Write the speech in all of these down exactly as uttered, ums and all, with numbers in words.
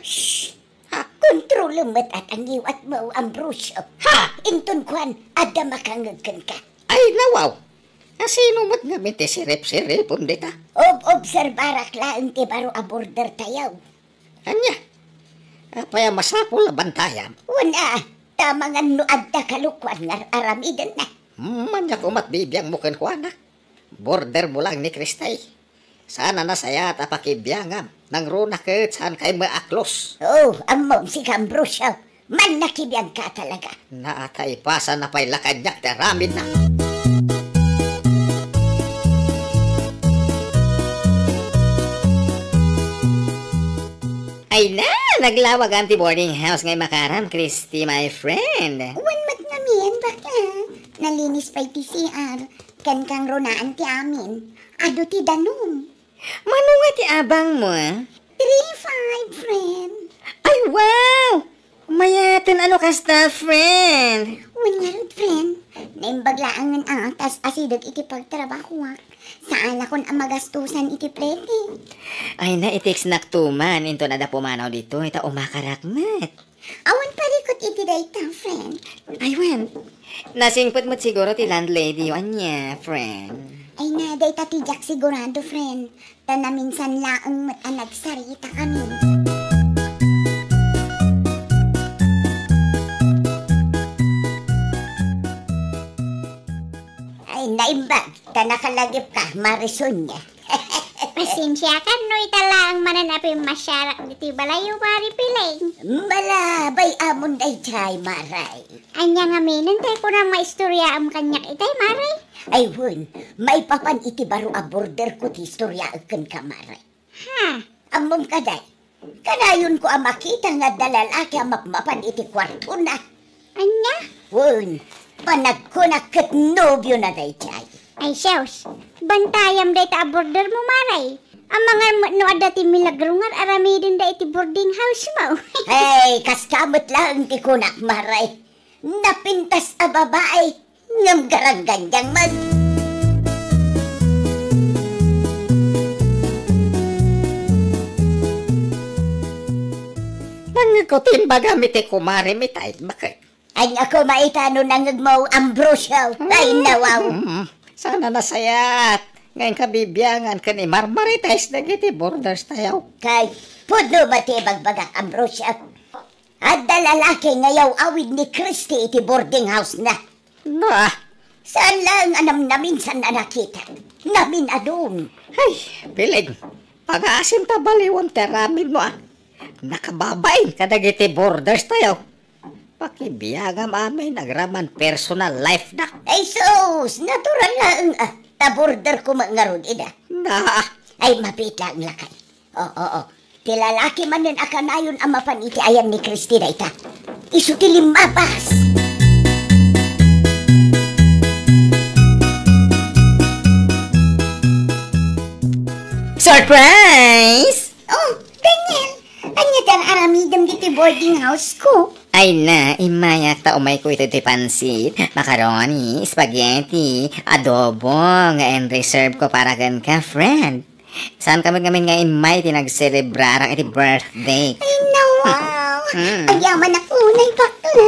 Shh! Ha? Kontrolem met a tangiwatmo, Ambrosio. Ha? Inton kuan, adda makangngeg kenka. Ay, nawaw! Asino met ngamin ti sirip-siripem dita? Ob-obserbarak laeng ti baro a border tayo. Ania? Apay a masapul a bantayam? Wen a, ta amangan no adda kalokuan nga ar-aramidenna. Ania koma ti bibiangmo kenkuana? Bordermo laeng ni Kristay. Saan a nasayaat a pakibiangam. Nangruna ket saan kay maaklos. Oh, ammom, sika, Ambrosio. Mannakibiangka talaga. Naatay pasa na pay la kaniak ti aramidna. Ay na, naglawag ti boarding house nga imakaram, Christy, my friend. Wen met ngamin, bakla. Nalinis pay ti C R. Ken kangrunaan ti amin. Adu ti danum. Mano nga ti abangmo, a? Three five, friend. Ay, wow! Mayaten ano kasta, friend? Wen ngarud, friend. Naimbag laengen a, tas asideg iti pagtrabahoak. Saanakon a magastusan iti plete. Ay na, i-text-nak to man, inton adda pumanaw ditoy, ta umakarak met. Awan parikut iti dayta, friend. Ay, wen. Nasingpet met siguro ti landlady, ania, friend? Ay na, dayta ti diak sigurado, friend. Ta naminsan laeng met a nagsaritakamin. Ay, naimbag, ta nakalagipka, Mare Sonia. Pasensiakan no ita laeng manen a pimmasiarak ditoy balayyo, Mare Piling. Malabay amon daydiay, Mare. Ania ngamin tay kunam nga istoriaem kaniak itay, Mare? Ay, wen, maipapan iti baro a borderko ti istoriaek kenka, Mare. Ha? Ammom kadi, kanayonko a makita nga adda lalaki a mapmapan iti kuartona. Ania? Wen, panagkunak ket nobiona daydiay. Ay, sus, bantayam dayta a bordermo, Mare. Amangan met no adda ti milagro nga ar-aramidenda iti boarding housemo. Hey, kasta met laeng ti kunak, Mare. Napintas a babai, ngem garanggandiang man. Nangngegko ti imbagam iti kumarem itay, baket. Ania koma ita no nangngegmo, Ambrosio? Ay, nawaw. Mm, saan a nasayaat nga inka bibiangan ken imarmaritaes dagiti borders tayo. Kay, pudno met ti ibagbagak, Ambrosio. Adda lalaki nga yaw-awid ni Christy iti boarding house-na. Na. Saan laeng a namnaminsan a nakita. Naminadun. Ay, Piling, pagaasim ta baliwen ti aramidmo, a. Nakababain kadagiti borders tayo. Pakibiangam amin agraman personal life-da. Ay sus, natural laeng, a. Ta border koma ngarud ida. Na. Ay, mabiit laeng lakay. Oo, oo. Ti lalaki manen a kanayon a mapan iti ayan ni Christy dayta. Isu ti limmabas. Surprise! Oh, Daniel, ania ti ar-aramidem ditoy boarding house-ko? Ay na, immayak ta umayko iti pansit, macaroni, spaghetti, adobo nga in-reserve ko para kenka, friend. Saanka met ngamin nga immay ti nagselebrarak iti birthday. Ay, nawaw! Mm. Agyamanak unay, bakla.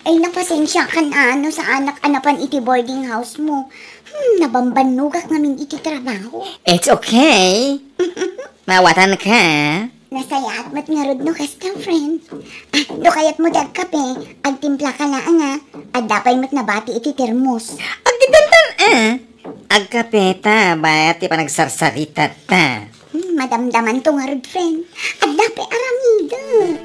Ay, napasensiakan a no saanak a napan iti boarding house-mo. Hmm, nabambannogak ngamin iti trabaho. It's okay. Mawatanka. Nasayaat met ngarud no kasta, friend. A, no kayatmo ti agkape, agtimplaka laeng, a. Adda pay met nabati iti termos. Agdiddantan, a. Agkapeta, bayat ti panagsarsaritatta. Hmm, madamdamanto ngarud, friend. Adda pay aramidek.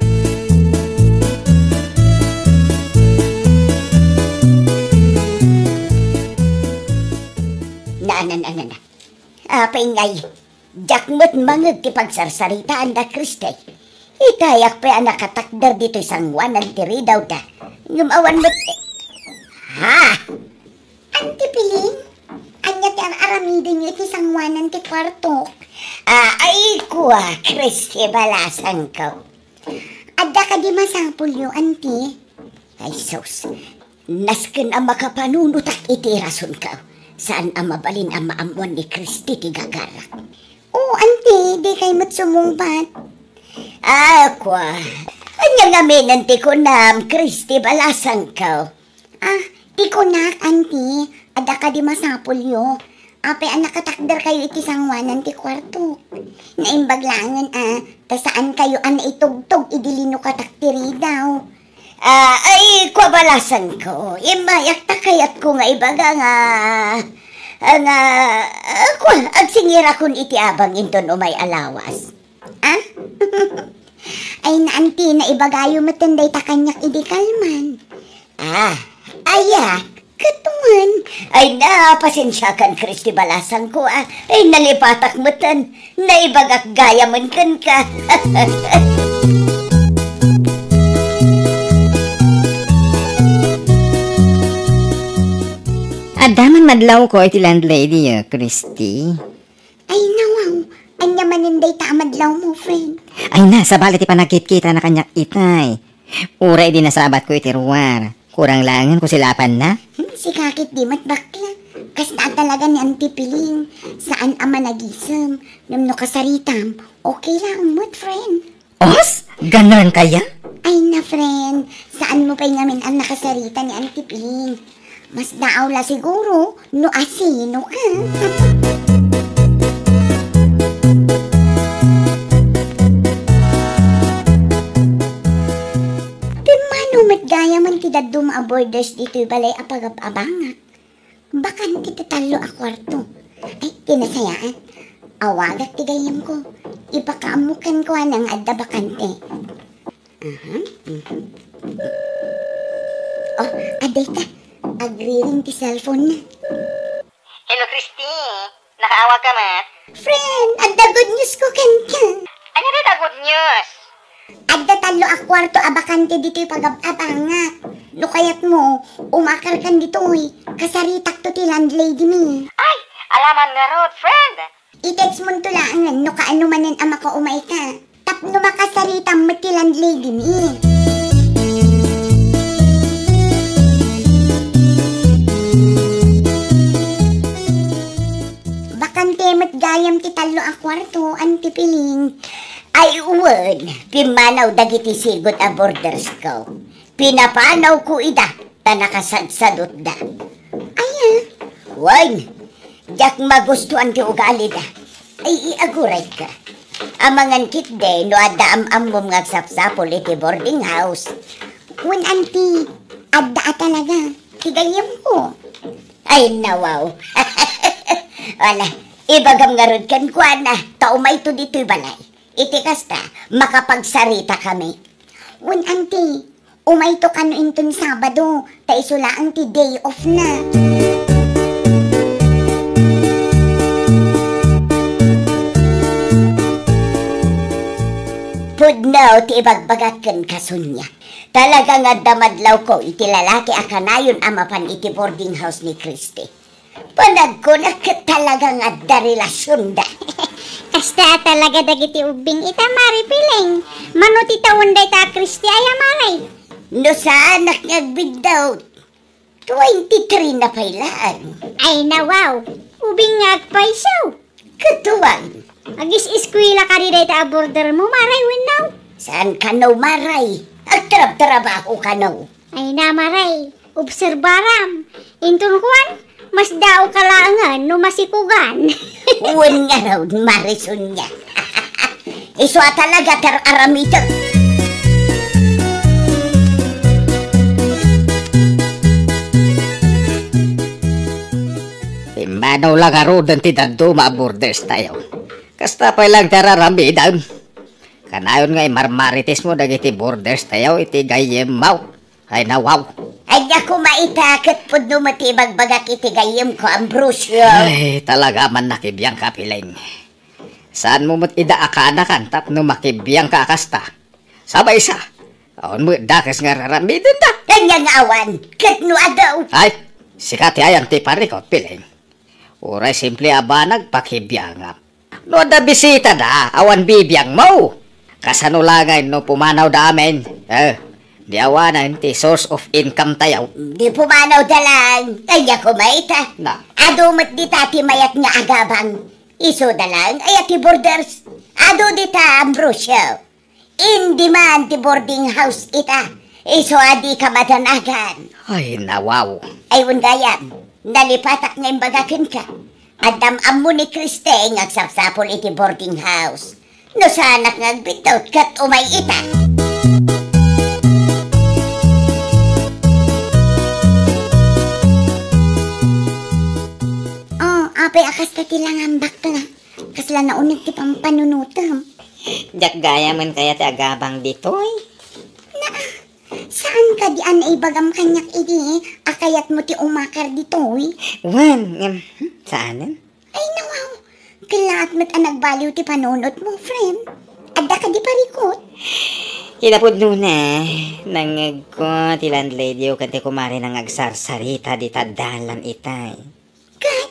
Na, na, na, na, na. Apay ngay, diak met mangngeg ti pagsarsaritaanda Christy. Itayak pay a nakatakder ditoy sangoanan ti ridawda. Ngem awan met, ha? Auntie Piling, ania ti ar-aramidenyo iti sangoanan ti kuartok? A, ay, kua, Christy, balasangko. Adda kadi masapulyo, Auntie? Ay, sus. Nasken a makapanunotak iti rasonko. Saan a mabalin a maammuan ni Christy ti gagarak. O, Auntie, dikay met sumungbat. Ah, kua. Ania ngamin ti kunam, Christy, balasangko? Ah, ti kunak, Auntie, adda kadi masapulyo. Apay a nakatakderkayo iti sangoanan ti kuarto? Naimbag laengen a, ta saankayo a naitugtog idi linukatak ti ridaw. Ah, ay, kua balasangko. Immayak ta kayatko nga ibaga nga, nga, ah, kua, agsingirakon iti abang inton umay a lawas. Ah? Ay, na, Auntie, naibagayo metten dayta kaniak idi kalman. Ah, aya, ket wen. Ay, na, pasensiakan, Christy, balasangko, ah. Ay, nalipatak metten. Naibagak gayamen kenka. Adda man madlawko iti landlady, eh, Christy. Ay, nawaw. Ania manen dayta a madlawmo, friend? Ay na, sabali ti panagkitkitana kaniak itay. Uray idi nasabatko iti ruar. Kurang laengen kusilapanna? Hmm, sika ket di met bakla. Kasta talaga ni Auntie Piling. Saan a managisem. Ngem no kasaritam, okay laeng met, friend. Os? Ganan kaya? Ay na, friend. Saanmo pay ngamin a nakasarita ni Auntie Piling. Mas daaw la siguro no asino ka. Pimmanaw met gayamen ti dadduma a boarders ditoy balay a pagab-abangak. Bakante ti tallo a kuarto. Ay, ti nasayaat. Awagak ti gayyemko. Ipakaammo kenkuana nga adda bakante. Aha, mhm. Oh, adda ita. Agriring ti cellphone na. Hello, Christy. Nakaawag ka met? Friend, adda good news ko kenka. Ania dayta good news? Adda tallo a kuarto a bakante ditoy pagab-abangak. No kayatmo, umakarkan ditoy. Kasaritakto ti landlady mi. Ay, alaman ngarud, friend. I-text monto laengen no kaano manen a makaumayka. Tapno makasaritam met ti landlady mi. Bakante met gayam ti tallo a kuarto, Auntie Piling. Ay, wen, pimmanaw dagiti sigud a boarders ko. Pinapanawko ida, ta nakasadsadutda. Aya? Wen, diak magustuan ti ugalida. Ay, iagurayka. Amangan ketdi no adda am-ammom nga agsapsapul iti boarding house. Wen, Auntie, adda a talaga. Ti gayyemko. Ay, nawaw. Wala, ibagam ngarud kenkuana, ta umayto ditoy balay. Iti kasta, makapagsaritakami. Wen, Auntie, umayto kano inton Sabado, ta isu laeng ti day off na. Pudno ti ibagbagak kenka, Sonia. Talaga nga adda madlawko iti lalaki a kanayon a mapan iti boarding house ni Christy. Panagkunak ket talaga nga adda relasionda. Kasta talaga dagiti ubbing ita, Mare Piling. Mano ti taon dayta a Christy aya, Mare? No saanak nga agbiddaw, twenty-three na pay laeng. Ay, nawaw. Ubing nga agpayso. Katuan. Agis-eskwela kadi dayta a boarder mo, Mare, wenno? Saan kano, Mare? Agtrab-trabaho kano. Ay na, Mare, obserbaram. Inton kuan, mas daaw ka laengen no masikugan. Wen ngarud, Mare Sonia. Isu a talaga ti ar-aramidek. Pimmanaw la ngaruden ti dadduma a boarders tayo. Kasta pay laeng ti ar-aramidem. Kanayon nga imarmarites mo dagiti boarders tayo iti gayyemmo. Ay, nawaw. Ania koma ita, ket pudno met ti ibagbagak iti gayyemko, Ambrosio. Ay, talaga man nakibiang ka, Piling. Saan mo met ida a kaanakan tapno makibiang ka a kasta? Sabaysa, awan met dakes nga ar-aramidenda. Ania nga awan, ket no adu. Ay, sika ti ayan ti parikot, Piling. Uray simple a banag pakibiangam. No adda bisitada, awan bibiangmo. Kasano la ngay no pumanawda amin? Eh, di awanen ti source of income tayo. Di pumanawda laeng, ania koma ita? Na. Adu met dita ti mayat nga agabang. Isuda laeng aya ti boarders. Adu dita, Ambrosio. Indi man ti boarding house ita. Isu a dika madanagan. Ay, nawaw. Ay, wen gayam, nalipatak nga imbaga kenka. Addam ammo ni Kriste nga agsapsapul iti boarding house. No saanak nga agbiddut ket umay ita. Oh, apay a kasta ti langambak la. Kasla nauneg ti pampanunotem. Diak gayam kaya ti agabang ditoy. Naa, saan kadi a naibagam kaniak idi a kayatmo ti umakar ditoy? Wen, ngem, hmm, saanen? Ay, nawaw. Kellaat met a nagbaliw ti panunotmo, friend. Adda kadi parikut? Kinapudnona, nangngegko ti landlady-o ken ti kumarina nga agsarsarita dita dalan itay. Ket?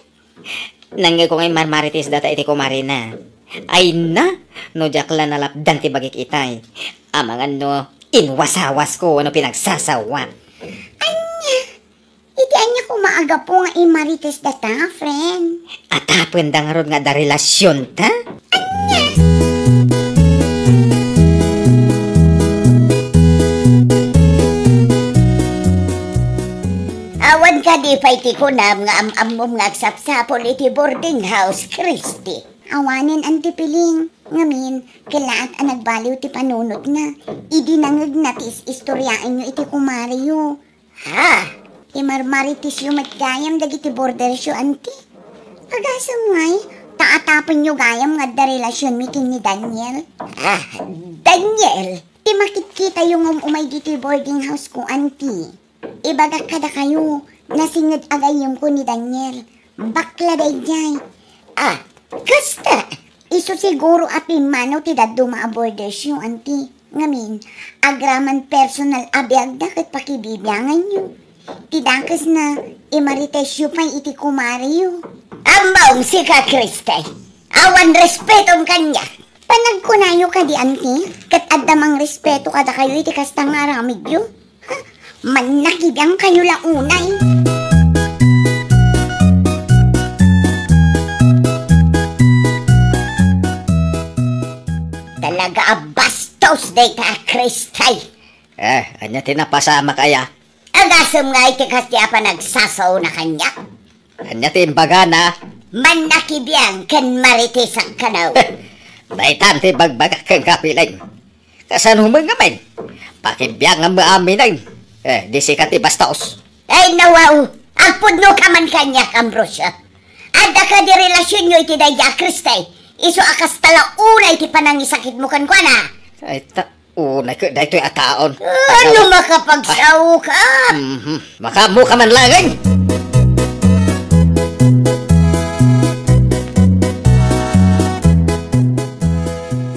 Nangngegko nga immarmarites data iti kumarina. Ay na, no diak la nalapdan ti bagik itay. Amangan no inwasawasko wenno pinagsasawak. Ania? Iti ania koma a gapu nga immarites data, friend? Atapenda ngarud nga adda relasionta? Ania? Awan kadi pay ti kunam nga am-ammom nga agsapsapul iti boarding house, Christy? Awanen, Auntie Piling. Ngamin, kellaat a nagbaliw ti panunotna idi nangngegna ti is-istoriaenyo iti kumareyo. Ha? Immarmaritesyo met gayam dagiti boardersyo, Auntie. Agasem ngay, ta atapenyo gayam nga adda relasionmi ken ni Daniel. Ah, Daniel? Ti makitkitayo ngem umay ditoy boarding house ko, Auntie. Ibagak kadakayo, nasinged a gayyemko ni Daniel. Bakla daydiay. Ah, kasta? Isu siguro a pimmanaw ti dadduma a boardersyo, Auntie. Ngamin, agraman personal a biagda ket pakibibianganyo. Ti dakesna, immaritesyo pay iti kumareyo. Ammom, sika, Kriste. Awan respetom kaniak. Panagkunayo kadi, Auntie, ket adda mangrespeto kadakayo iti kasta nga aramidyo? Ha? Mannakibiangkayo la unay. Talaga a bastos dayta a Kristay. Eh, ania ti napasamak aya? Agasem nga iti kasdi a panagsasaona kaniak. Ania ti imbagana? Mannakibiang ken maritesak kano. Daytan ti ibagbagak kenka, Piling. Kasano met ngamin? Pakibiangam aminen. Eh, di sika ti bastos. Ay, nawaw! Agpudno ka man kaniak, Ambrosio. Adda kadi relasionyo iti daydi a Kristay? Isu a kasta la unay ti panangisakitmo kenkuana. Ay, ta-, Unay ket daytoy a taon. Ano, makapagsaoka? Mhm. Makaammoka man laeng.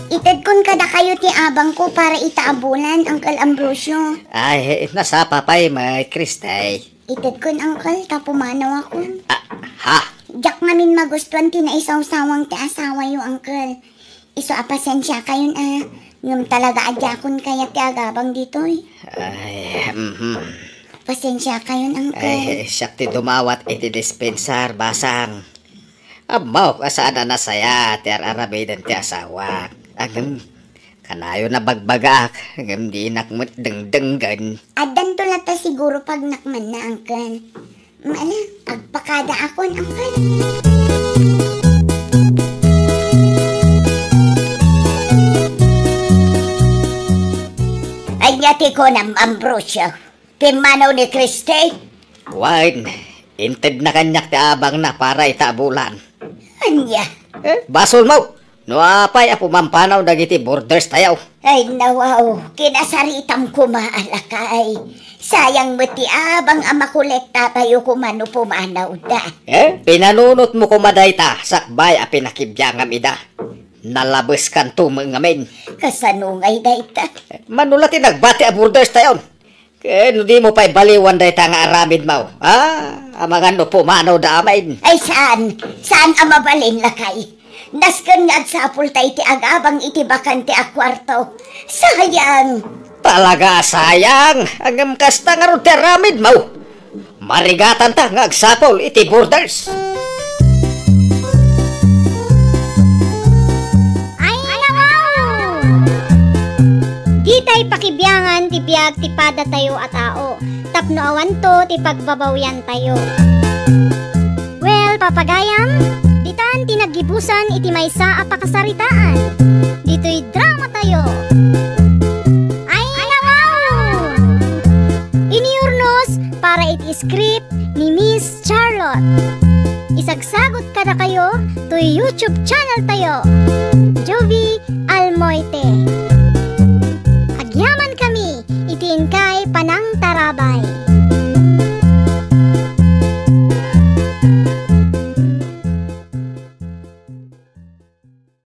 Itedkon kadakayo ti abangko para ita a bulan, Uncle Ambrosio. Ay, nasapa pay met, Kristay. Itedkon, Uncle, ta pumanawakon. Ah, ha? Diak ngamin magustuan ti naisawsawang ti asawayo, Uncle. Isu a pasensiakayon a, ngem talaga a diakon kayat ti agabang ditoy. Ay, mhm. Pasensiakayon, Uncle. Ay, siak ti dumawat iti dispensar, basang. Ammok a saan a nasaya ti ar-aramiden ti asawak. Ngem, kanayon a bagbagaak, ngem dinak met dengdenggen. Addanto latta siguro pagnakmanna, Uncle. Mala, agpakadaakon, Uncle. Ania ti kunam, Ambrosio? Pimmanaw ni Kriste? Wen, intedna kaniak ti abangna para ita a bulan. Ania? Eh, basolmo. No apay a pumampanaw dagiti boarders tayo? Ay, nawaw, kinasaritam koma a lakay. Sayang met ti abang a makolekta tayo koma no pumanawda. Eh, pinanunotmo koma dayta sakbay a pinakibiangam ida. Nalabeskanto met ngamin. Kasano ngay dayta? Eh, mano la ti nagbati a boarders tayon? Ket no dimo pay baliwan dayta nga aramidmo, ah, amangan no pumanawda amin. Ay, saan? Saan a mabalin, lakay? Nasken nga agsapulta iti agabang iti bakante a kuarto. Sayang! Talaga a sayang! Ngem kasta ngarud ti aramidmo. Marigatanta nga agsapul iti boarders. Ay, nawaw! Tay pakibiangan ti biag ti padatayo a tao, tapno awanto ti pagbabawiantayo. Well, papagayam, ditan ti naggibusan iti maysa a pakasaritaan. Ditoy dramatayo. Ay, nawaw! Iniyurnos para iti script ni Miss Charlotte. Isagsagot kadakayo toy YouTube channel tayo, Jovie Almoite. Agyaman kami iti inkay panangtarabay.